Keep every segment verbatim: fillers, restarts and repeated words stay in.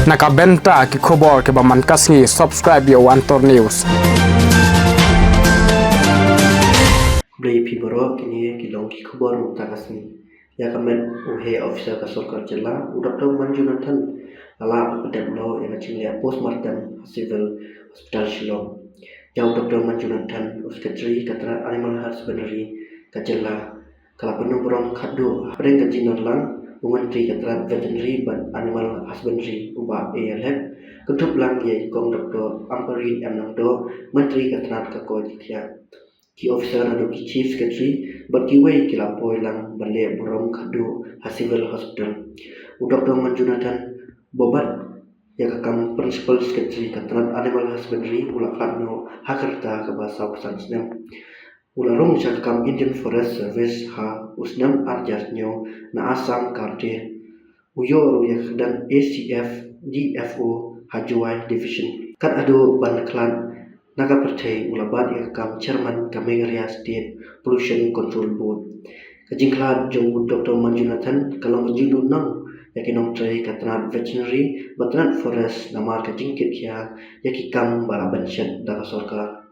Na ka bynta ki khubor kiba man ka sngi, subscribe ïa u Antor News. Blei phi baroh, kine ki long ki khubor mynta ka sngi. Ïa ka met u heh officer ka sorkar jylla, u Doctor Manjunathan, la lah ban pyndep noh ïa ka jingleh postmortem ha Civil Hospital Shillong. Ïa u Doctor Manjunathan, u Secretary ka tnat Animal Husbandry ka jylla, ka la pynburom khatduh hapdeng ka jingdon lang u Myntri ka tnat Veterinary bad Animal Husbandry, u Bah A L Hek, kynthup lang ïa i Kong Doctor Ampareen M Lyngdoh, Myntri ka tnat ka koit ka khiah. Ki officer naduh ki Chief Secretary bad kiwei ki la poi lang ban leh burom khatduh ha Civil Hospital. U Doctor Manjunathan, uba bat ïa ka kam Principal Secretary ka tnat Animal Husbandry, u la khlad noh ha ka rta kaba sawphew san snem. U la rung sha ka kam Indian Forest Service ha u snem ar hajar hynñiew na Assam Karate. U ïoh ruh ïa ka kyrdan A C F D F O ha Jowai Division. Kat haduh ban khlad na ka pyrthei, u la bat ïa ka kam Chairman ka Meghalaya State Pollution Control Board. Ka jingkhlad jong u Doctor Manjunathan ka long ka jingduhnong ïa ki nongtrei ka tnat Veterinary bad tnat Forest namar ka jingkit khia ïa ki kam ba la ban shet da ka sorkar.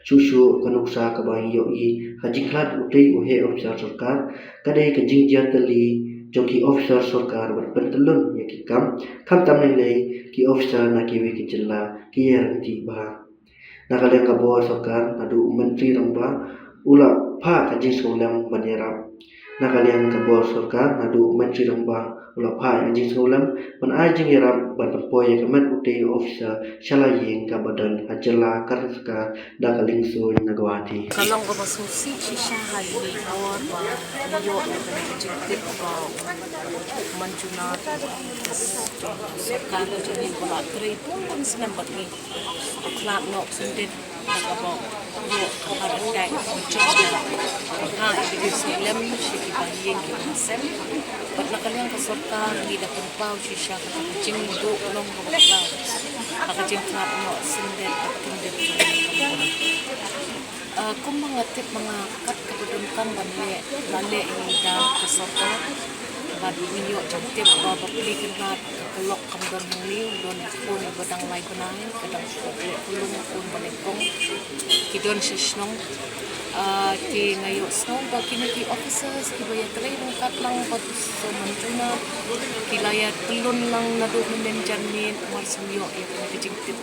Shuh shuh ka nuksa kaba ngi ïohi ha ka jingkhlad utei u heh officer sorkar ka dei ka jingjia tylli jong ki officer sorkar ban pyntyllun ïa ki kam, khamtam lei lei ki officer na kiwei ki jylla ki ïaryntih bha. Na ka liang ka bor sorkar, naduh u Myntri Rangbah u la phah ka jingsngewlem ban ïarap. Na ka liang ka bor sorkar, naduh u Myntri Rangbah u la phah ka jingsngewlem ban ai jingïarap ban pynpoi ïa ka met utei u officer sha la ïing kaba don ha jylla Karnataka da ka liengsuiñ na Guwahati. Ka long kaba sngewsih shisha ha ine i por ba ngi ïoh ïa kane ka jingtip ba u Manjunathan, sorkar ka jong ngi ba la trei bun bun snem bad ngi, u khlad noh kyndit da kaba u ïoh ka heart attack, u jong na ha ïa ki sngewlem sha ki bahaïing ki bahasem. Bad na ka liang ka sorkar ngi da pynpaw shisha ka jingduh long kaba khraw ha ka jingkhlad noh kyndit bad kyndit. Ah, kumba nga tip ma nga, kat kaba donkam ban leh la leh ïa i da ka sorkar. Bad ngi ïoh jingtip ba bapli kyndat ka lok kam don hangne, u don khun ba dang lai bnai, ka dang shu leh pulung, khun ba nyngkong, ki don sha shnong. Ah, te nga ïohsngew ba kine ki officers kiba ïatrei ryngkat lang bad u Sir Manjunathan ki la ïatyllun lang naduh mynnin janmiet, mar shu ïoh ïa kane ka jingtip.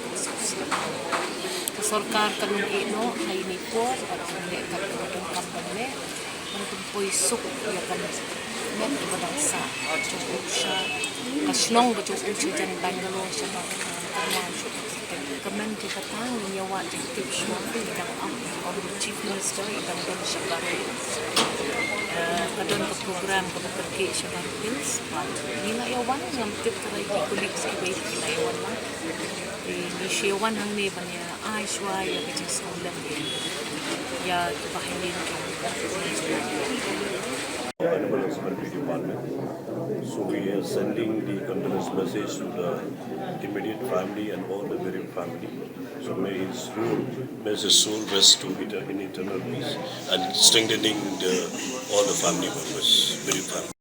Ka sorkar kan ym ïeh noh ha ine i por bad kan leh kat kaba donkam ban leh ban pynpoi suk ïa ka met kaba dang sah jong u sha ka shnong ba jong u sha jan Bangalore, sha ba ka shnong ka shnong suk. Kmen te ka tang ngi ïa wad jingtip shuwa, i dang ap ong u Chief Minister, i dang don sha Garo Hills. Eh, ka don ka program kaba kyrkieh sha Garo Hills. Ngi la ïa wan, ngam tip trai ki colleagues kiba ïa ki la ïa wan lang. Te ngi shu ïa wan hangne ban ïa ai shuwa ïa ka jingsngewlem ïa ki bahaïing jong Animal Husbandry Department. So we are sending the condolence message to the immediate family and all the bereaved family. So may his soul, may his soul rest to etern-, in eternal peace and strengthening the, all the family members, bereaved family.